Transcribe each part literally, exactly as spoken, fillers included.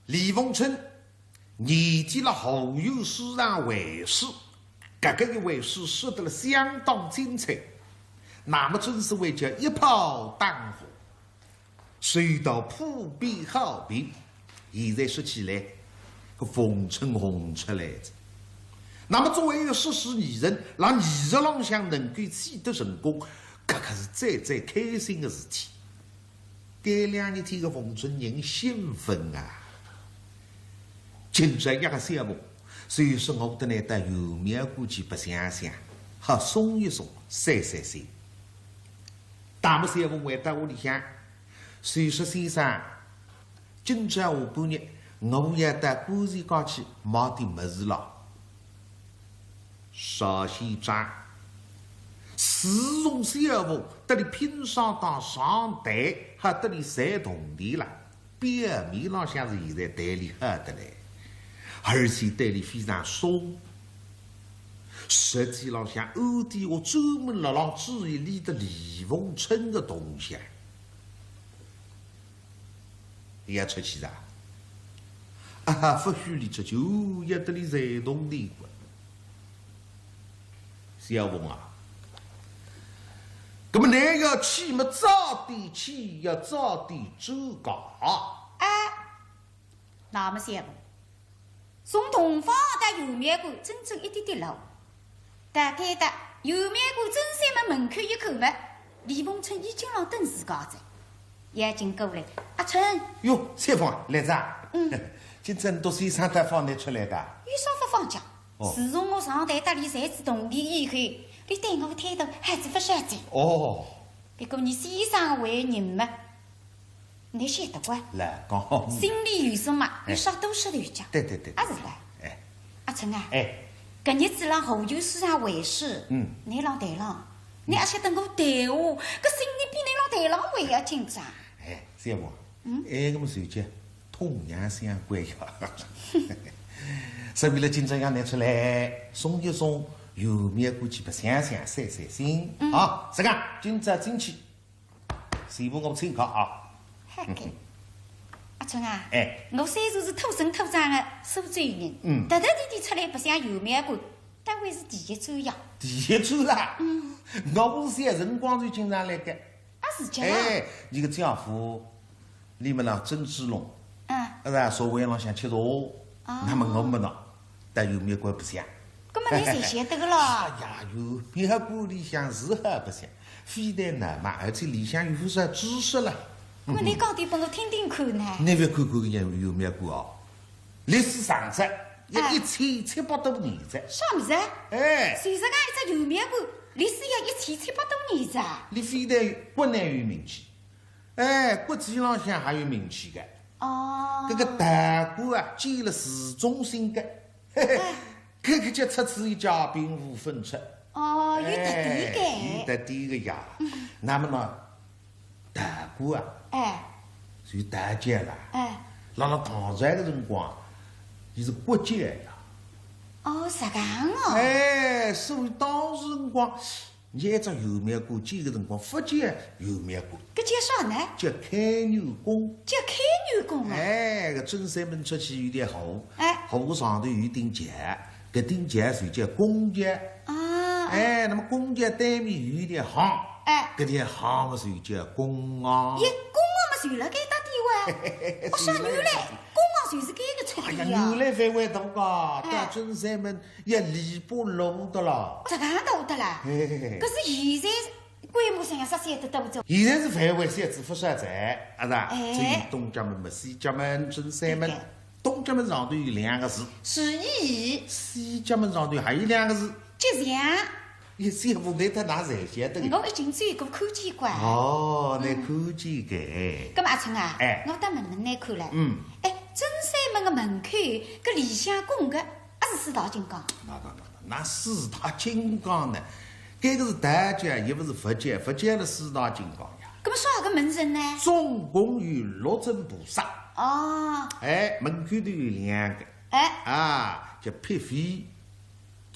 李凤春年底辣后园书场会试，搿个一回书说得了相当精彩，那么真是为叫一炮打红，受到普遍好评。现在说起来，搿凤春红出来哉。那么作为一个说书艺人，辣艺术浪向能够取得成功，搿可是最最开心的事体。 搿两日天个凤春人兴奋啊！今朝约个小凤，所以说我搭俚到游庙观去白相相，好松一松，散散心。那么小凤回到屋里向，所以说先生，今朝下半日我要到观前街去买点物事咯。 少先生，自从小凤搭俚拼双档上台，还搭俚赚铜钿了，表面浪向是现在对俚好得来，而且对俚非常松，实际浪向暗地里专门辣辣注意俚搭李凤春个动向。 要出去哉？啊，勿许俚出去，哦，要搭俚赚铜钿个。小凤啊，搿么倷要去么早点去，要早点转家。哎，那么小凤， 从洞房到游庙观整整一点点路，大概到游庙观正山门门口一看么，李凤春已经辣等自家哉。要紧过来，阿春。哟，小凤啊，来哉啊。嗯。今朝倷笃先生到放倷出来个？有啥勿放假？哦。自从我上台搭俚赚仔铜钿以后，俚对我个态度好仔勿少哉。哦。不过倷先生为人么， 倷晓得个。来，讲。心里有数嘛，哎。有啥多说头讲。对对对对。啊，是啦。哎。阿春啊，哎。搿日子辣后园书场会试，嗯。倷辣台浪，倷阿晓得我谈话，搿心里比倷辣台浪还要紧张。哎，小凤，嗯？哎，搿么随节同样相关呀。所以了，今朝让倷出来，松一松，游庙观去白相相，散散心。嗯。好，实梗，今朝进去 全部我请客啊。好个。阿春啊，哎。我虽然是土生土长的苏州人，嗯。特特地地出来白相游庙观，但还是第一转呀。第一转啦？嗯。我是小辰光就经常来个。啊，是介啊？哎，倷个丈夫，俚末呢，曾志龙，嗯。啊，是啊，座位浪向吃茶，哦。那么我末呢， 到游庙观白相。搿么倷侪晓得个咯。哎呀，游庙观里向是好白相，非但闹猛，而且里向有勿少知识了。搿么倷讲点拨我听听看呢？倷覅看看搿游，游庙观哦，历史长哉，有哎。一千七百多年哉。啥物事？哎。就是讲一只游庙观，历史要一千七百多年哉。俚非但国内有名气， 哎，国际浪向还有名气个。哦。搿个道观啊，建了市中心个，嘿嘿，哎。搿个叫出自一家并无分出。哦，有特点个。哎，有特点个呀。嗯。那么呢，道观啊，哎。是道教啦。哎。辣辣唐朝个辰光，伊是国教呀。哦，实梗哦。哎，所以当时辰光， 倷一只游庙观建个辰光，勿叫游庙观，搿叫啥呢？叫开元宫。叫开元宫啊？哎，搿正山门出去有条河，哎。河上头有一顶桥，搿顶桥就叫宫桥。啊。哎，那么宫桥对面有一条巷，哎。搿条巷么就叫公巷。咦，公巷么就辣该搭点哇？哦，啥，原来公巷就是搿个出哎呀，处呀。原来范围大个，哎。到正山门 也里不漏的了。这样都得了。嘿嘿嘿。可是现在规模上要啥些的都做。现在是范围限制不少在，啊是吧？哎。只有东家门、西家门、正山门。对的。东家门上头有两个字。是一。西家门上头还有两个字。吉祥。你这副对他哪才晓得的？我已经走过看见过。哦，那嗯。看见个。那么阿春啊，哎。我倒问问你看了。嗯。哎，正山门的门口，搿里向供个 啊是四大金刚。那，那，那，那四大金刚呢？搿个是道教，也勿是佛教，佛教的四大金刚呀。那么啥个门神呢？总共有六尊菩萨。哦。哎，门口头有两个。哎。啊，叫辟邪、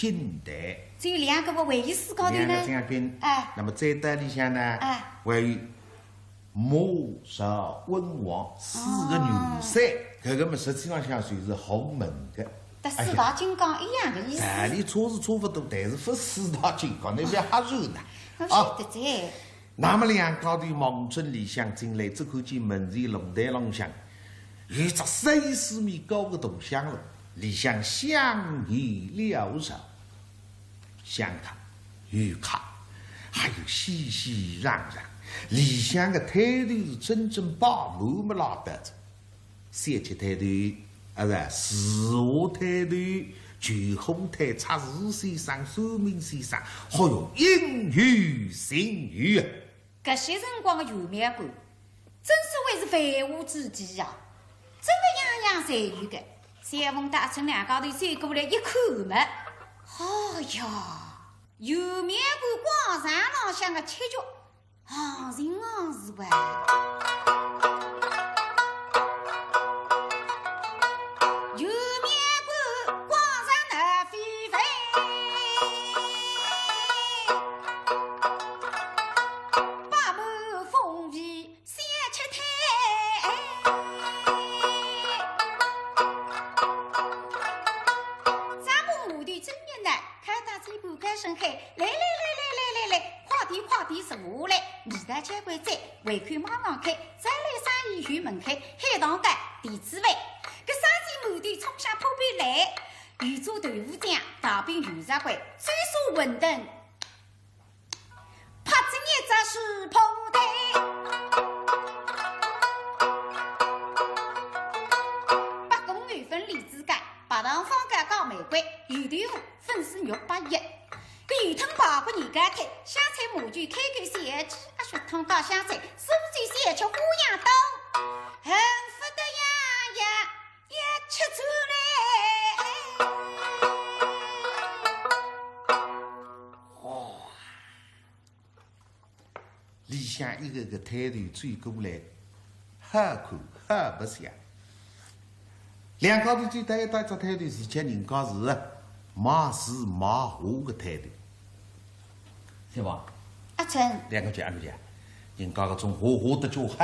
金台。只有两个个会议室高头呢？两个将军。哎。那么再到里向呢，哎。还有马赵温王四个元帅，哦。搿个么实际上向算是豪门个。搭四大金刚一样个意思。哎呀，道理差是差勿多，但是勿四大金刚，那边还是呢。我晓得哉。啊。 那么两家头望准里向进来，只看见门前露台浪向有只三四米高个大香炉，里向香烟缭绕，香客、游客，还有熙熙攘攘，里向个摊头是真正摆满么拉倒哉。 小吃摊头，啊是，书画摊头，酒货摊，拆字先生、算命先生，好哟，应有尽有啊。搿歇辰光个玄妙观，真所谓是繁华之地呀，真个样样侪有个。小凤搭阿春两家头走过来一看嘛，哎呀，玄妙观广场浪向个吃角 行情行市哇。玄妙观广场闹非凡，摆满风味小吃摊。咱们码头真热闹，开大嘴巴高声喊，来来来来来来来，快点快点坐下来，味道交关赞，胃口马上开，再来生意有门槛，海棠糕、电子饭，搿生意码头冲向坡边来，油炸豆腐浆、大饼油炸粿、水煮馄饨， 拍子捏着是碰头。八公鱼粉、荔枝糕、白糖方糕、糕玫瑰、油豆腐、粉丝肉百叶。搿油汤排骨、年糕腿、香菜、麻卷、开口小鸡、鸭血汤、家乡菜、苏州小吃花样多，恨不得样样也吃出来。 里向一个个摊头走过来，好看好白相。两家头走到一只摊头，是叫人家是卖书卖画个摊头。是吧？阿春。两个姐，阿个姐，人家搿种画画得叫好。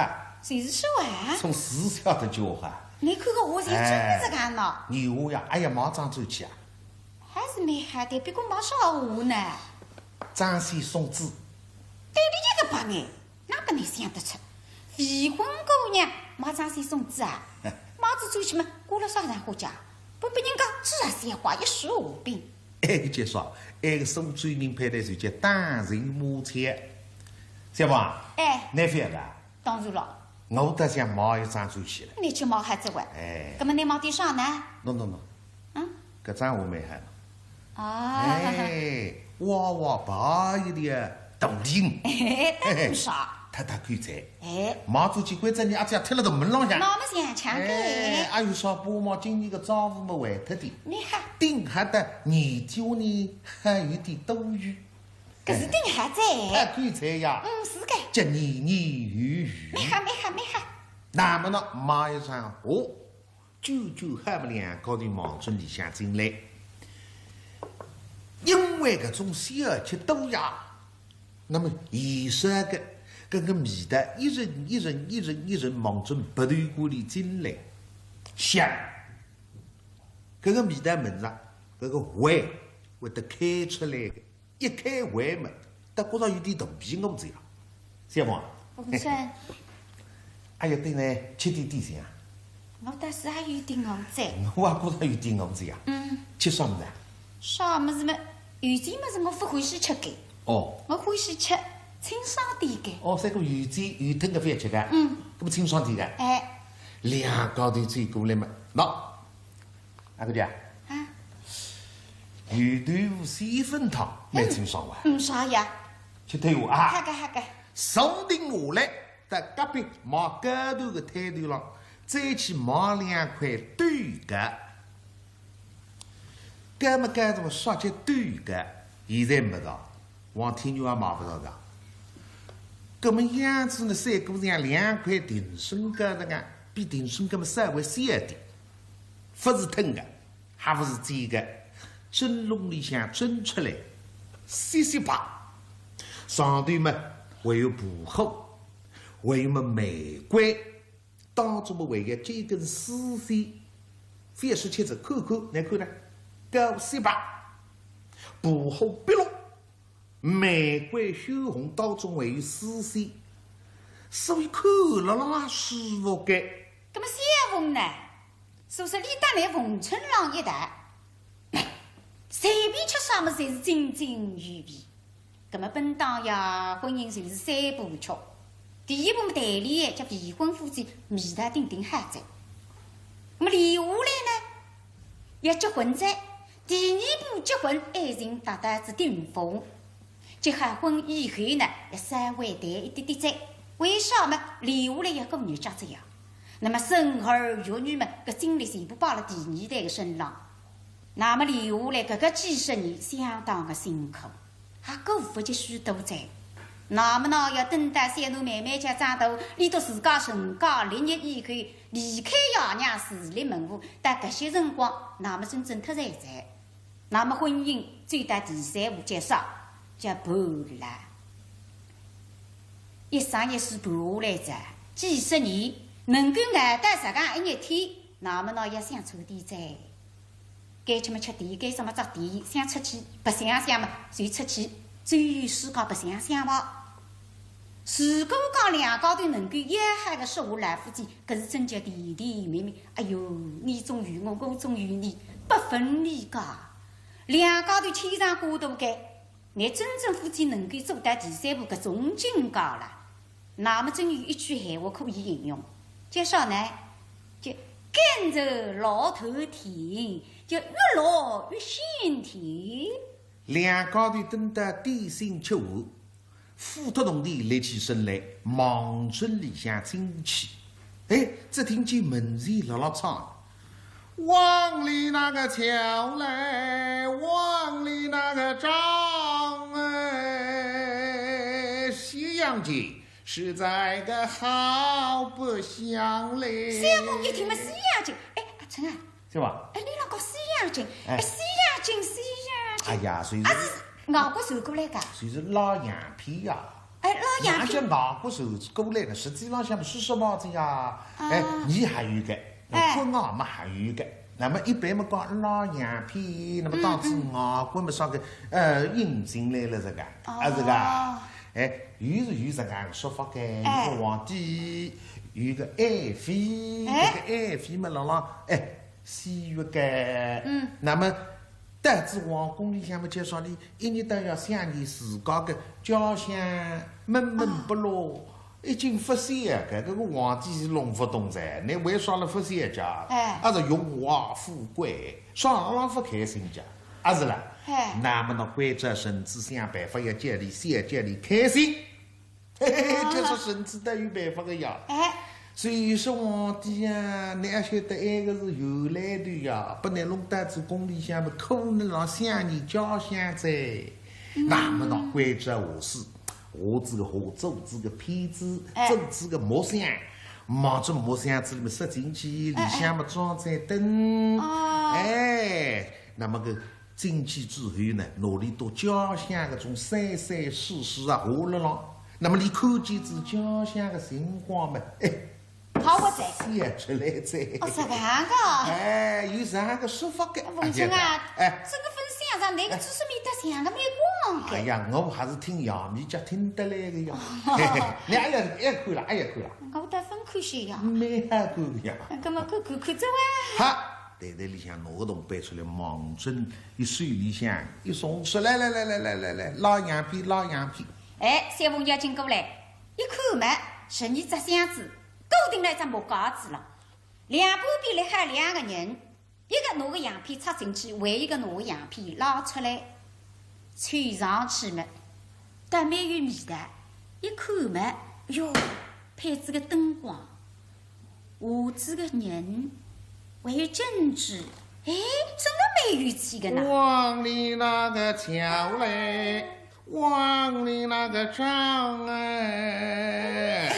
就是说啊。从字写得叫好。你看个画侪真是搿样呢。哎，你画呀，哎呀，马上走去啊。 还是蛮好的，不过没啥话呢。张先生字。对你一个白眼，哪个能想得出？未婚姑娘买张先生字啊？买仔转去嘛，挂了啥场化家？不被人家指啊，闲话一时无柄。哎，就说，哎，个苏州人派来就叫打情骂俏，是吧？哎。那反个？ 当然了。我倒想买一张转去了。你去买好哉哇？哎。搿么你买点啥呢？喏喏喏。嗯？搿张我买好了。啊。哎，娃娃白一点，大礼物。哎，搿么啥？太太口才。哎。买转去关照你阿姐贴了大门浪向。那么想抢个。哎，还有啥拨忙今年个账务么还脱点。你看。顶好的年底呢，还有点多余。 搿是顶好哉。哎，口才呀，嗯，是个。叫年年有余。蛮好，蛮好，蛮好。那么呢，买一张哦，九九好么两家头望准里向进来。因为搿种小吃多呀，那么现成个搿个味道一层一层一层一层望准鼻头管里进来，香。搿个味道闻着，搿个胃会得开出来个。 一开胃嘛，倒觉着有点肚皮饿哉呀，小凤啊。我说，哎呀，对呢，吃点点心啊。我倒是也有点饿哉。我也觉着有点饿哉呀。嗯。吃啥物事啊？啥物事嘛，有种物事我勿欢喜吃个。哦。我欢喜吃清爽点个。哦，搿个油煎油汤个勿要吃个？嗯。搿么清爽点个？哎。两家头走过来嘛，喏， 阿个姐。啊？油豆腐鲜粉汤，蛮清爽哇。嗯，啥呀？吃脱哇啊。好个，好个。坐定下来，到隔壁买糕团个摊头浪，再去买两块团糕。搿么糕团么啥叫团糕？现在没了。 王天元也买勿着个。搿么样子呢，三个像两块定生糕个，比定生糕么稍微小一点，勿是汤个，还勿是煎个，蒸笼里向蒸出来，雪雪白，上头嘛还有薄荷，还有么玫瑰，当中么还有几根丝线，覅说吃仔，看看，倷看呢，膏雪白，薄荷碧绿，玫瑰鲜红，当中还有丝线，所以看了啦舒服个。葛么小凤呢？ 所以说俚搭倷逢春郎一道，随便吃啥么侪是津津有味。葛么本当呀，婚姻就是三部曲。第一部么谈恋爱，叫未婚夫妻味道顶顶好哉。葛么留下来呢，要结婚哉。第二部结婚，爱情达到仔顶峰。 结好婚以后呢，要稍微淡一点点哉。为啥么？留下来要过日脚哉呀。那么生儿育女嘛，搿精力全部摆辣第二代个身浪。那么留下来搿个几十年相当个辛苦，还过勿及许多哉。那么呢，要等到小囡慢慢叫长大，俚笃自家成家立业以后，离开爷娘自立门户，到搿歇辰光，那么真正脱罪哉。 那么婚姻走到第三步叫啥？叫伴郎。一生一世伴下来哉，几十年，能够熬到实梗一日天，那么呢要想出个点哉。该吃么吃点，该啥么着点，想出去白相相么就出去，周游世界白相相伐。如果讲两家头能够要好个说话，老夫妻，搿是真叫甜甜蜜蜜， 哎哟，你中有我，我中有你，不分离个。两家头牵肠挂肚个，乃真正夫妻能够做到第三步搿种境界了。那么真有一句闲话可以形容，叫啥呢？叫甘蔗老头甜，叫越老越鲜甜。两家头等到点心吃完， 付脱铜钿立起身来，望准里向进去。哎，只听见门前辣辣唱：“望里那个桥嘞，望里那个账哎，西洋景实在个好不像嘞。”小凤一听么西洋景，哎，阿春啊， 是吧？哎，你那个西洋景，哎，哎，西洋景，西洋景。哎呀，所以是啊，是外国传过来个。所以是老洋片呀。哎，老洋片。哪叫外国传过来的？实际浪向是什么子呀？啊。哎，伲还有个，哎。国外么还有个。那么一般么讲老洋片，那么当时嗯，嗯。外国么啥个，呃，引进来了这个，啊，这个。哦。哎，有是有这个说法个，哎。有个皇帝，有个爱妃，哎。这个爱妃么，老老，哎， 西域个。嗯。那么，到仔皇宫里向么，就说俚一日到夜想念自家个家乡，闷闷不乐，啊。已经发现个，搿个皇帝是弄勿懂哉，你为啥了发现家？哎。还是荣华富贵，啥让勿开心家？还是啦？哎。那么呢，关照臣子想办法要叫俚，想叫俚开心。 嘿嘿，啊。就是臣子倒有办法个呀。哎。所以说皇帝呀，你要晓得，埃个是有来头呀，拨你弄到仔宫里向么，可能让想念家乡哉。嗯。那么呢，关照下士，下仔个画，做仔个片子，哎。做仔个木箱，望仔木箱子里面塞进去，哎，哎。里向么装盏灯。哦。哎，那么个 进去之后呢，拿俚笃家乡搿种山山水水啊，画了浪。那么俚看见仔家乡个情况嘛，哎，好活哉。笑出来哉。哦，是搿样个。哎，有搿样个说法个。文成啊，哎呀，哎。搿个分享上，那个知识面搭像个蛮广个。哎呀，我还是听杨梅姐听得来个呀。嘿嘿，你哎呀，哎呀，看了，哎呀，看了。我倒分开些呀。蛮好看个呀。搿么看看看这位。好。 袋袋里向拿个铜板出来，望准俚手里向一松手，来来来来来来来，拉洋片，拉洋片。哎，小凤要紧过来，一看嘛，十二只箱子，固定了一只木架子了，两半边立好两个人，一个拿个洋片插进去，还一个拿个洋片拉出来，凑上去嘛，倒蛮有味道。一看嘛，哟，配仔个灯光， 画仔个人，还有景致，哎，真个蛮有趣个呢。望里那个桥嘞，望里那个账哎。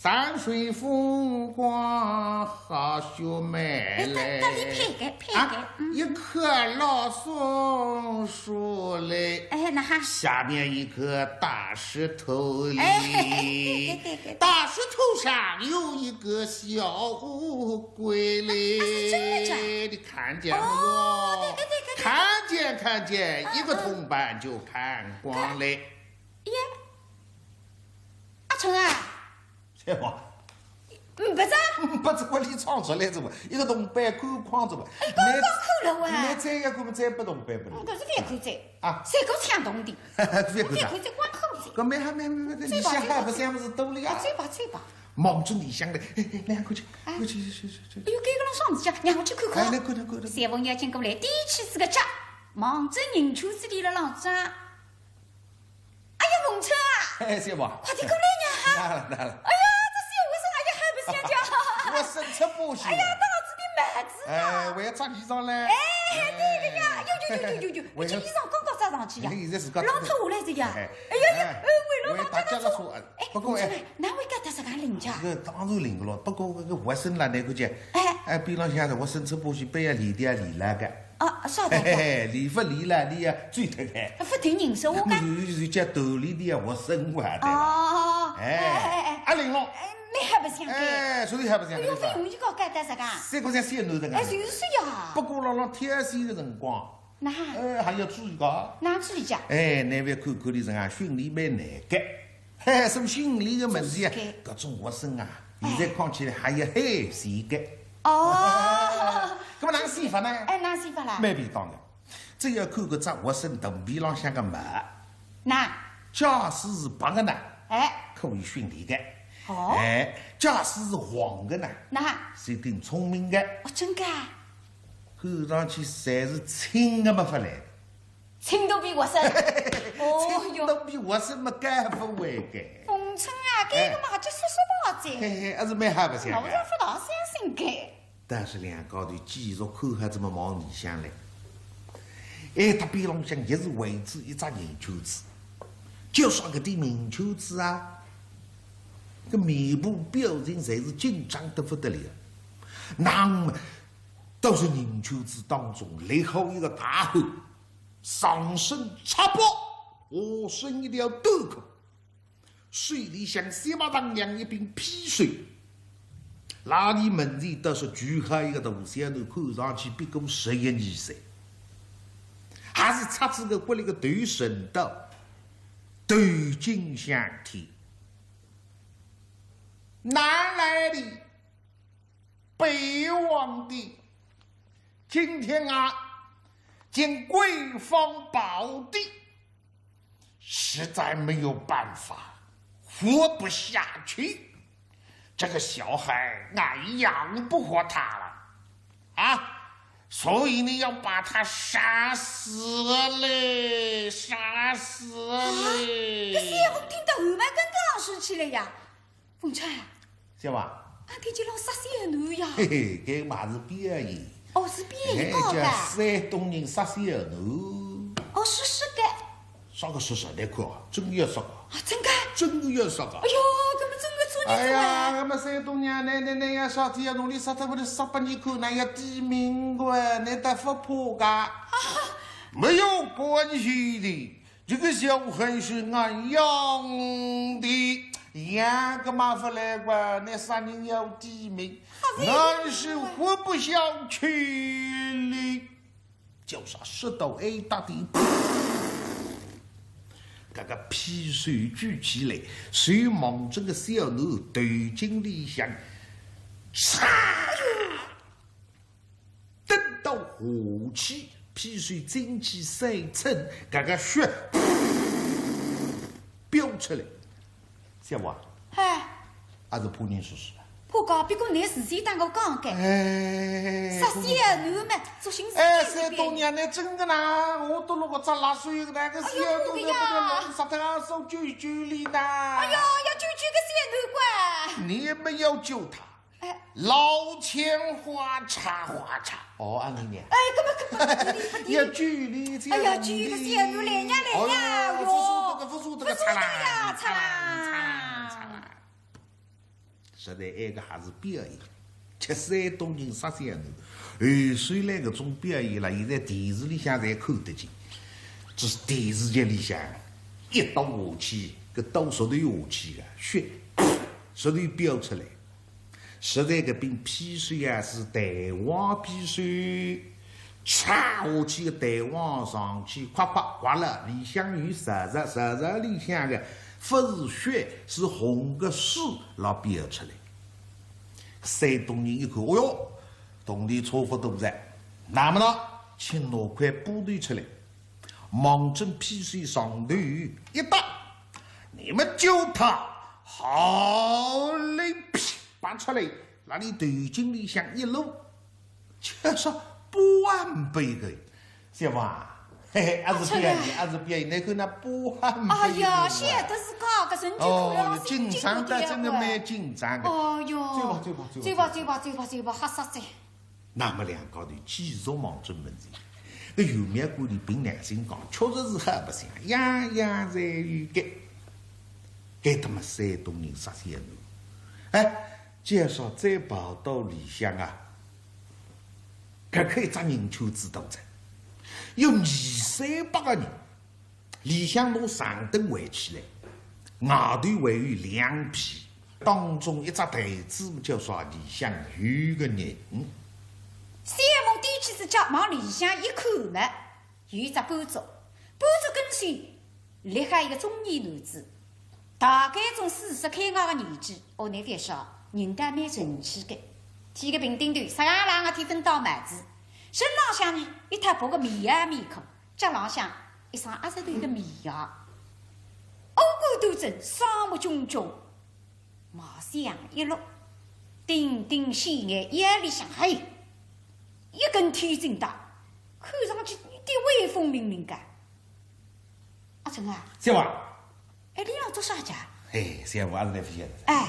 山水风光好秀美嘞。哎，搭，搭里配个，配个，啊，嗯。一棵老松树嘞。哎，哪哈？下面一棵大石头嘞。哎，对，对，对，对。大石头上有一个小乌龟嘞。啊，是真的假的？你看见没有？哦，对，对，对，对，对。看见，看见，嗯，一个铜板就看光嘞。嗯。耶，阿春啊。 对吧？嗯，不是啊。不是我里唱出来的嘛，一个铜板看光的嘛。哎，刚刚看了哇。你再要看嘛，再拨铜板拨你。嗯，搿是勿要看哉。啊。三个抢铜钿。勿要看哉。勿要看哉，光看哉。搿蛮好，蛮，蛮，蛮，你想还不想么事多了呀？啊，走吧，走吧。望准里向来，哎，哎，两块钱，哎。快去，去，去，去，去。哎哟，搿个弄啥物事啊？让我去看看。哎，来看看，看看。小凤要经过来，第一次是个家，望准人群子里了浪张。 哎呀，凤春啊！哎，小宝。快点过来呀！哪了，哪了？哎呀，这是我身上也还不像家。我身赤不行。哎呀，当时的帽子啊。哎，我要着衣裳嘞。哎，对的呀，有，有，有，有，有，我这衣裳刚刚着上去呀。哎，现在自家老脱下来的呀。哎，哎呀呀，哎，哎，为了我大家的说，哎，不过，哎，凤春啊，哪会搞得这个灵家？这个当然灵个咯，不过这个活生啦，那个叫，哎。哎，边浪向的活生赤不行，被要理的啊，理了个。 啊，晓得个。嘿嘿，理勿理了，你也走脱开。勿对人说，我讲。你就，就叫头里的活生活的。哦，哎，哎，哎，哎。阿玲咯。哎，蛮还不像个。哎，所以还不像个。哎哟，勿容易搞，搞得啥个？三个像小囡的啊。哎，就是呀。不过了，挑选的辰光，哪？哎，还要注意个。哪注意讲？哎，那边看看的人啊，训练蛮难个。 嘿，说心里个问题啊，就是个。搿种活生啊，哎。现在看起来还有害死个。哦。那么哪能死法呢？哎，哪死法啦？蛮便当个，只要看搿只活生肚皮浪向个毛。哪？假使是白个呢，哎。可以训练个。哦。哎，假使是黄个呢，哪？是顶聪明个。哦，真个啊？看上去侪是青个没法来个。 青肚皮活生。哦哟。青肚皮活生么，该勿会个。凤春啊，搿个嘛，哎。就说说吧，这。嘿嘿，还是蛮好白相个。我是勿大相信个。但是两家头继续看下去么望里向来。哎，搭边浪向也是围仔一只人圈子，就说搿点人圈子啊，搿面部表情侪是紧张得不得了。那么，都是人圈子当中立好一个大汉， 上身赤膊，下身一条短裤，手里向雪白当亮一柄匕首。拉里门前倒是举好一个大小囡，看上去不过十一二岁，还是插仔个骨力个头绳刀，头颈向天。哪来的？ 北王的，今天啊，见贵方宝殿，实在没有办法，活不下去。这个小孩俺养不活他了，啊，所以呢，要把他杀死嘞，杀死嘞。啊，搿小凤听得汗毛根根上竖起来呀。 凤春，小王。俺听见了杀小囡呀。嘿嘿，搿个嘛是表演。哦，是表演，哎，搞个。叫山东人杀小囡。哦，是，是个。啥个是，是，你看啊，真个要杀个。啊，真个？真个要杀个。哎哟，搿么真个作孽哉。哎呀，搿么山东人，那，那，那要杀，要弄里杀，他不能杀拨你看，那要抵命个，那得不怕个。啊。没有关系的。 这个小孩是俺养的，养个嘛勿来个，那啥人要抵命，俺是活不下去哩。叫啥说到哀搭的，搿个匕首举起来，手望这个小囡头颈里向，唰！ 等到下去，匕首进去三寸，搿个血飆出来，小王。嗨。还是怕人说说啊？怕个，不过你事先搭我讲个。哎，杀小囡嘛，做心事。哎，山东娘，你真个呐，我都落个只辣手个，那个小囡头，哎呦，我的呀。不能弄杀脱，说救救你呐。哎呦，要救救个小囡个。你也不要救他。 哎。老千哗嚓哗嚓。哦，阿妹呢？哎，搿么，搿么，不对，不对。要救你，哎呀，救个小囡来呀，来呀，哦哟，勿舍得个，勿舍得个，勿舍得个，嚓啦，嚓啦，嚓啦，嚓啦。实在埃个还是表演，吃山东人杀小囡。后首来搿种表演了，现在电视里向侪看得见。只是电视剧里向一刀下去，搿刀舌头下去啊，血舌头飙出来。实在搿柄匕首啊，是弹簧匕首。 插下去个弹簧上去，夸夸刮了，里向有实实，实实里向个勿是血，是红个水辣飆出来。山东人一看，哦哟，铜钿差勿多哉，那么呢，请拿块布头出来，望准匕首上头一搭，你们就他好嘞，噼，拔出来，辣俚头颈里向一露， 就是半杯个，晓得伐？嘿嘿，还是表演，还是表演，那个那半杯个。哎呀，晓得是假个，人家看了哦，紧张得真个蛮紧张个。哦哟，走吧，走吧，走吧，走吧，走吧，走吧，走吧，吓煞哉。那么两家头继续望准门前，搿油面馆里凭良心讲，确实是好白相，样样侪有个。该他妈山东人啥想法？哎，介绍再跑到里向啊， 搿个一只人圈子大哉，有二三百个人，里向拿长凳围起来，外头还有两排，当中一只台子叫啥里向有个人。小马踮起只脚往里向一看嘛，有一只班桌，班桌跟前 立好一个中年男子，大概种四十开外个年纪，哦，倷覅笑，人倒蛮神气个。剃个平顶头，啥样啦个剃分到帽子，身浪向呢一套白个棉袄面孔，脚浪向一双鸭舌头个棉鞋，五官端正，双目炯炯，貌相一落，顶顶显眼，腰里向嘿，一根天津带，看上去有点威风凛凛个。 阿春啊，小王。哎，倷要做啥介？嘿，小王还是来勿晓得。哎。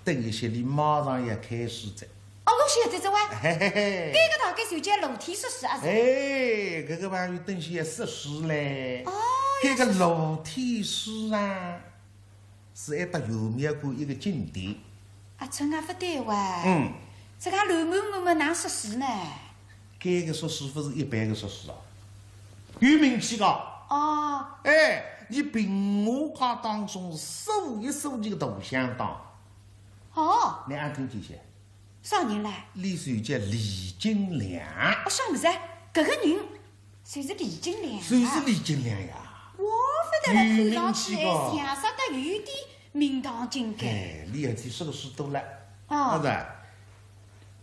等一歇，俚马上要开始哉。哦，我晓得哉哇。嘿嘿嘿。搿个大概就叫露天说书啊，是？哎，搿个朋友等歇要说书嘞。哦，搿个露天书啊，是埃搭油面馆一个景点。阿春啊，勿对哇。嗯。搿个乱乱么么哪说书呢？ 搿个说书勿是一般个说书啊，有名气个。哦。哎，伲评话界当中数一数二个大响档。哦。倷阿听见歇？啥人嘞？俚就叫李金良。哦，啥物事？搿个人就是李金良啊。就是李金良呀。我勿得了，有名气个。看上去哎，像煞得有点名堂景个。哎，俚而且说个书多了。哦。是吧？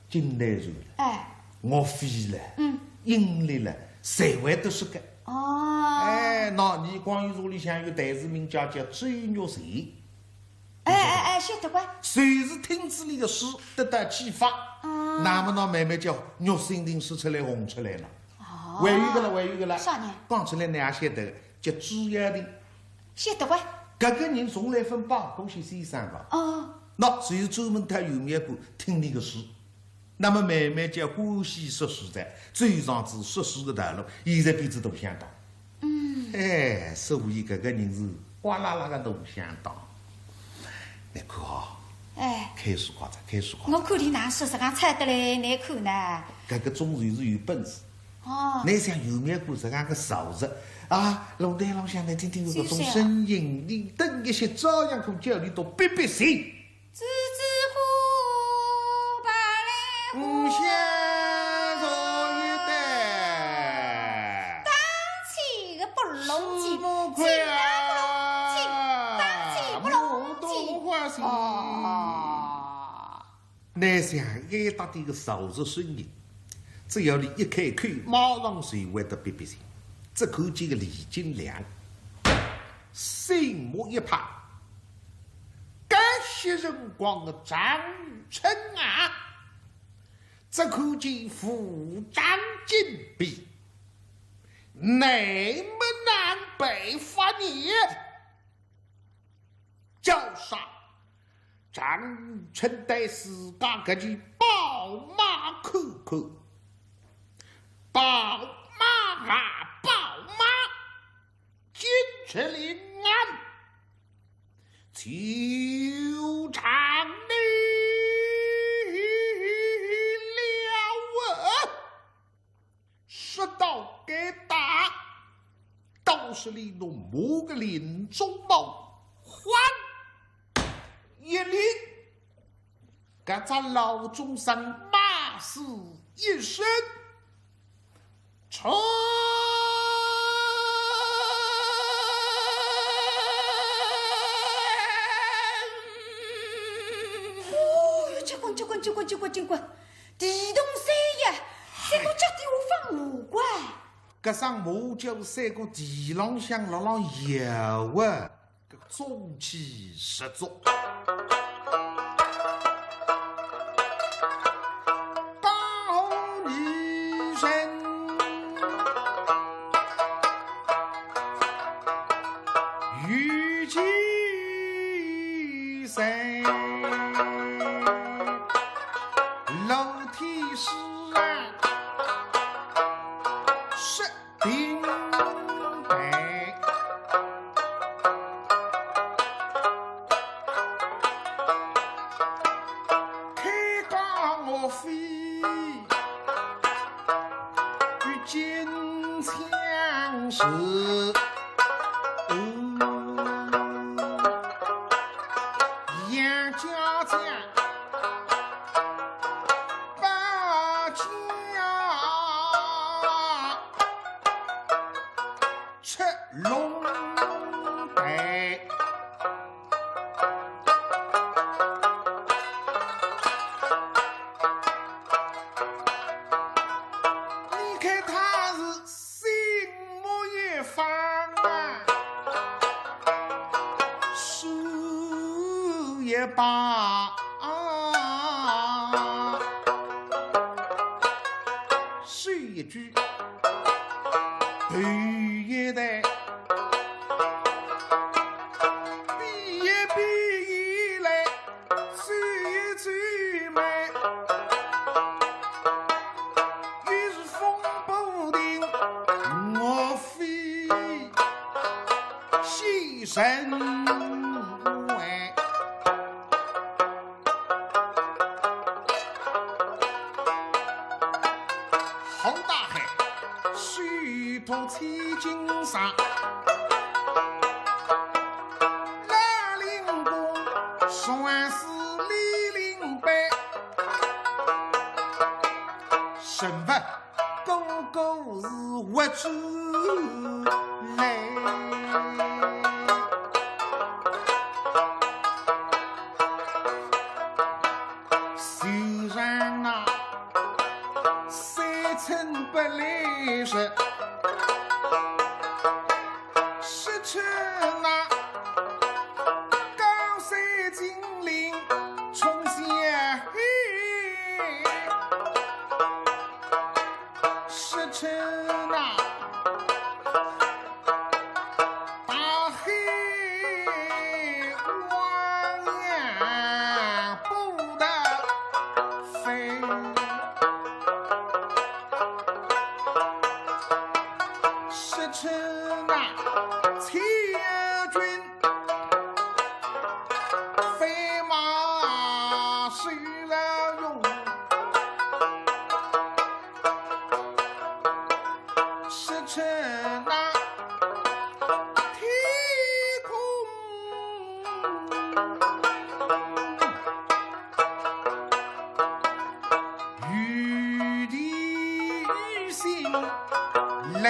金台传了，哎。岳飞了，嗯。尹力了，侪会得说个。哦。哎，喏，伲光裕社里向有台词名家叫周玉泉。哎，哎，哎，晓得个。就是听仔俚个书得到启发，哦。那么喏，慢慢叫玉泉亭说出来红出来了。哦。还有个了，还有个了。啥呢？讲出来倷也晓得个，叫朱耀庭。晓得个。搿个人从来勿拜过先生个。哦。喏，就是专门到油面馆听俚个书。 那么慢慢叫欢喜说书哉，走上仔说书个道路，现在变仔大响档。嗯。哎，所以搿个人是哗啦啦个大响档。倷看哦，哎。开书快哉，开书快哉。我看俚哪说，实梗猜得来，倷看呢？搿个总算是有本事。哦。倷想油面馆实梗个潮湿啊，弄堂浪向倷听听有搿种声音，是啊。俚等一歇照样可叫俚笃别别心。 淄淄呼，白来呼，五香茶一担，当起个不隆进，四目看啊，进啊不隆进，当起不隆进。梦中花醒。哦。倷想，埃搭点个潮湿声音，只要俚一开口，马上就会得别别心。只看见个李金良，心目一拍， 搿歇辰光个张春啊，只看见武装警备，乃么难办法呢？叫啥？张春对自家搿件宝马看看，宝马啊，宝马！ 金出令啊，就让你里拿马个林中帽，哗，一拎，搿只老众生马死一身，冲！哦哟，结棍，结棍，结棍，结棍，结棍！地动山摇，三个脚底下放马怪。搿声马叫三个地浪向辣浪摇啊，搿中气十足。江湖女神有几人？ 露天书案，十平台，开讲岳飞与金枪手。 杨家将，八将出龙台。你看他是 心目一方啊，手一把，手一举，头一抬，比一比一来， 走一走嘛，又是风波亭岳飞现身。好大海，水土千金沙。 老令公，算是李林北，神佛个个是活出来。虽然那三寸不来日， 说出那高山峻岭冲向海，说出那大海汪洋波涛飞。 说出那千军飞马水浪涌，说出那天空 雨滴雨星来，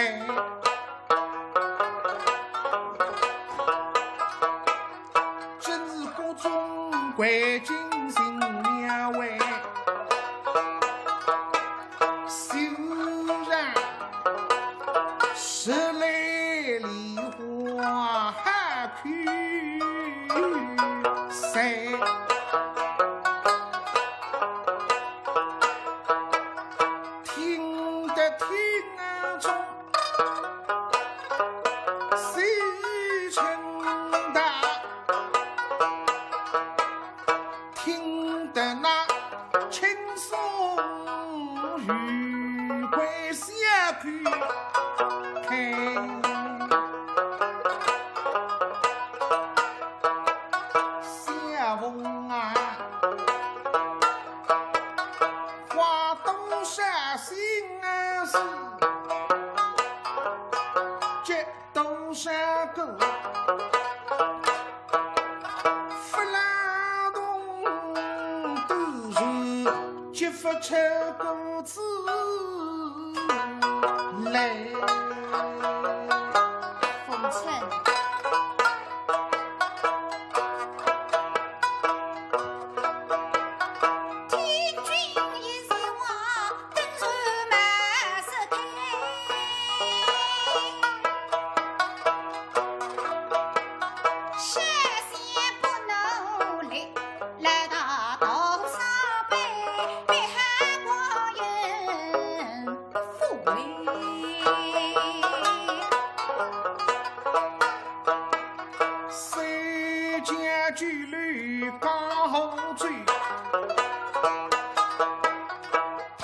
真是各种环境新描绘。虽然十来里 花开谁，听得听中心沉大。 听得那青松鱼桂香气开。小凤啊，花多少心思，结多少春公子来。风春。听君一席话， 登船马失退。诗仙不努力，来到多少杯，碧海无云富贵。三江九流江湖醉。 他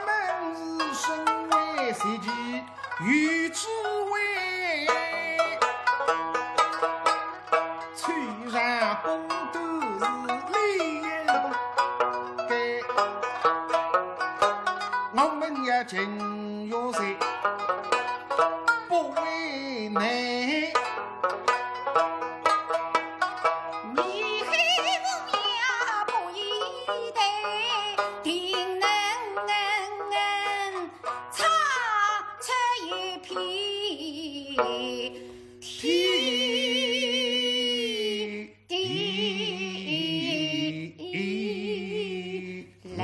们是身为邪气与智慧，虽然不都是理由的，我们也尽有些不为难。你黑风也不一定，定能 唱出一片天地来。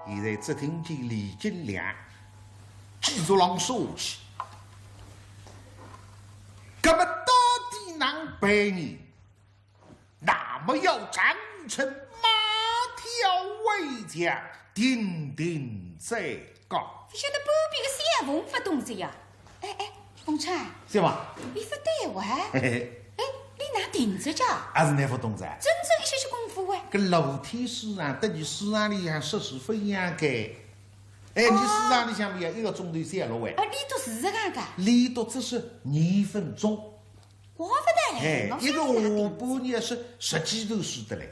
现在只听见李金良继续浪说下去，搿么到底哪能办呢？ 那么要斩成马条为将，定定宰割。勿晓得旁边个小凤勿懂哉呀。哎，哎，凤春，是伐？伊勿对哇。嘿嘿。哎，伊哪定哉介？还是倷勿懂哉。真正一歇歇功夫喂。搿露天书场，等于书场里向说书勿一样个。哎，倷书场里向勿要一个钟头三十六喂。啊，里头是搿样个。里头只是廿分钟。 怪勿得嘞，哎，我一个下半日是十几段书得来。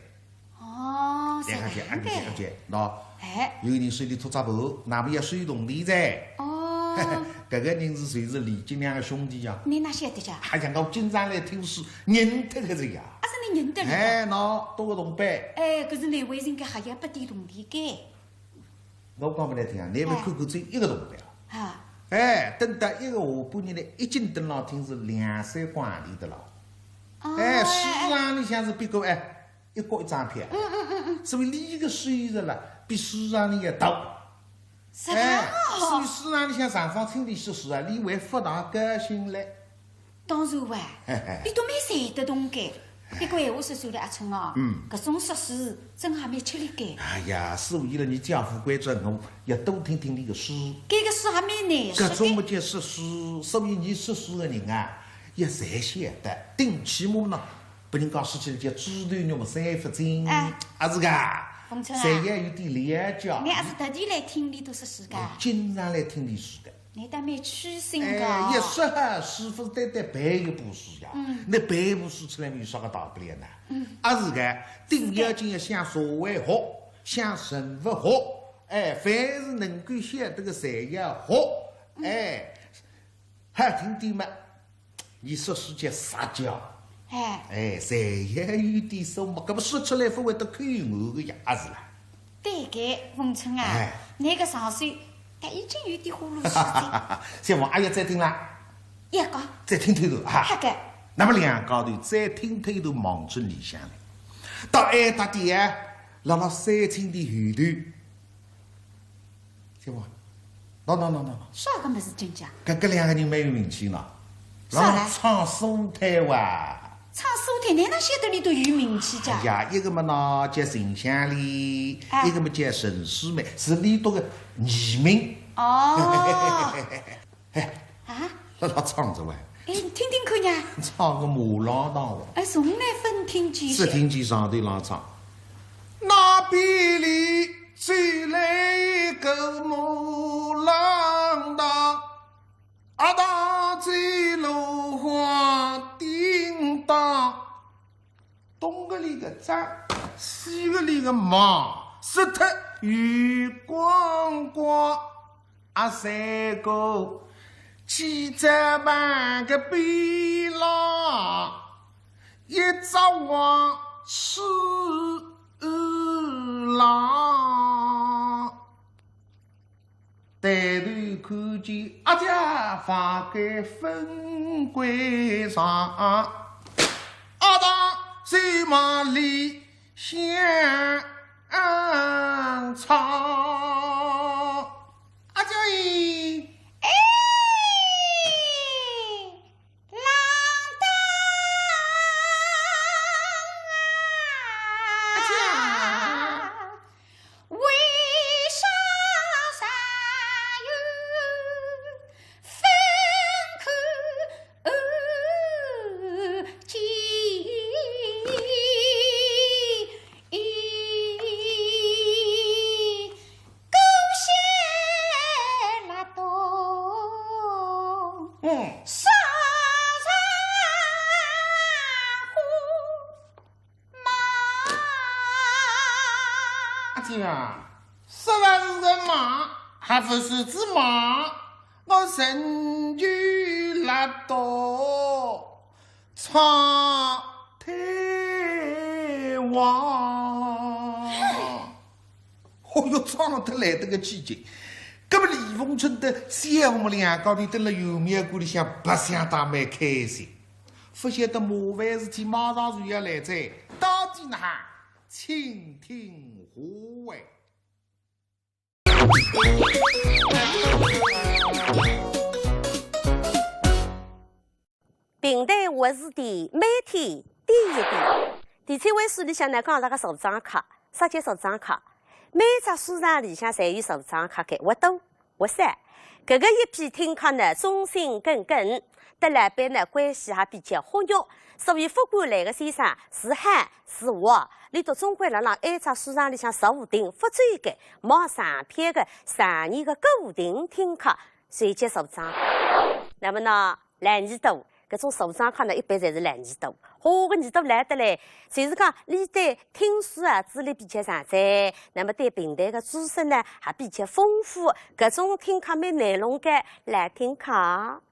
哦，对，是搿样个。对，对，喏，哎。有人手里托只盘，那么要收铜钿哉。哦。搿个人是谁？是李金良个兄弟呀。倷哪晓得介？哎呀，我经常来听书，认得个哉呀。啊，是倷认得个？哎，喏，多个铜板。哎，搿是难为情个，还要拨点铜钿个。 我讲拨倷听啊，倷勿看看只有一个铜板啊。啊。哎，等到一个下半日呢，一径登浪听是两三角钿得了。哦，哎，书场里向是别个哎，一角一张票。嗯，嗯，嗯，嗯。所以伊个收入了，比书场里要大。是啊。哎，所以书场里向常常请俚说书啊，俚还勿大高兴嘞。 当然哇，嘿嘿。伊倒蛮赚得动个。一个闲话说出来，阿春啊，嗯。搿种说书真还蛮吃力个。哎呀，所以了，倷家富贵之后，要多听听俚个书。搿个书还蛮难说个。搿种么叫说书，所以倷说书个人啊，要侪晓得，顶起码呢，拨人家说起来叫猪头肉末三分精，哎。啊是个。凤春啊，侪要有点了解。倷还是特地来听俚笃说书个？我经常来听俚书个。 倷倒蛮虚心个。哎，一说哈，书勿是单单背一部书呀，嗯。倷背一部书出来有啥个大不了呢？嗯。啊是个，顶要紧要向社会学，向人物学，哎，凡是能够晓得个侪要学，嗯。哎，好听点嘛，倷说书叫实教。 哎。哎，侪要有点数目，搿么说出来勿会得口语个呀，阿是啦？对个，凤春啊，哎。倷个上手，倒已经有点花露水哉。小凤，阿要再听啦？要讲。再听透头啊？好个。那么两家头再听透头望准里向来，到哀搭点啊，辣辣三清殿后头， 小凤，喏喏喏喏喏。啥个物事真假？搿搿两个人蛮有名气呢，啥啦？唱苏推哇。唱苏推，倷哪晓得俚笃有名气介？哎呀，一个么呢叫秦香莲，哎。一个么叫陈世美，是俚笃个艺名。哦。哎，啊？辣辣唱着哇。哎，听听看呀。唱个马浪堂哇。哎，从来勿听见。只听见上头浪唱。 那边里走来一个马浪堂，啊，他走路晃叮当，东个里个站，西个里个望，说脱油光光。 啊，三个记者办个边浪，一只黄鼠狼，抬头看见阿姐房间分关上，阿当手忙里向吵。阿姐咦，哎， 嗯。阿姐啊，说话是个忙，还不是只忙，我仍旧拉倒。 唱太王。哦哟，唱得来得个起劲。搿么李凤春搭小凤两家头蹲辣圆明馆里向白相得蛮开心，勿晓得麻烦事体马上就要来哉，到底哪哈？请听下回。 评弹活字典每天点一点。第七回书里向呢，讲到个社保卡，啥叫社保卡？每只书场里向侪有社保卡个，或多或少。搿个一批听客呢，忠心耿耿，搭老板呢关系还比较和睦，所以勿管来个先生是好是坏，俚笃总归辣辣埃只书场里向坐定勿走个，买上票个常年个固定听客，侪叫社保卡。那么呢， 老耳朵，搿种社保卡呢，一般侪是老耳朵。哦，搿耳朵来得来，就是讲，俚对听书啊，资历比较长哉，那么对评弹个知识呢，还比较丰富，搿种听客蛮难弄个，来听客。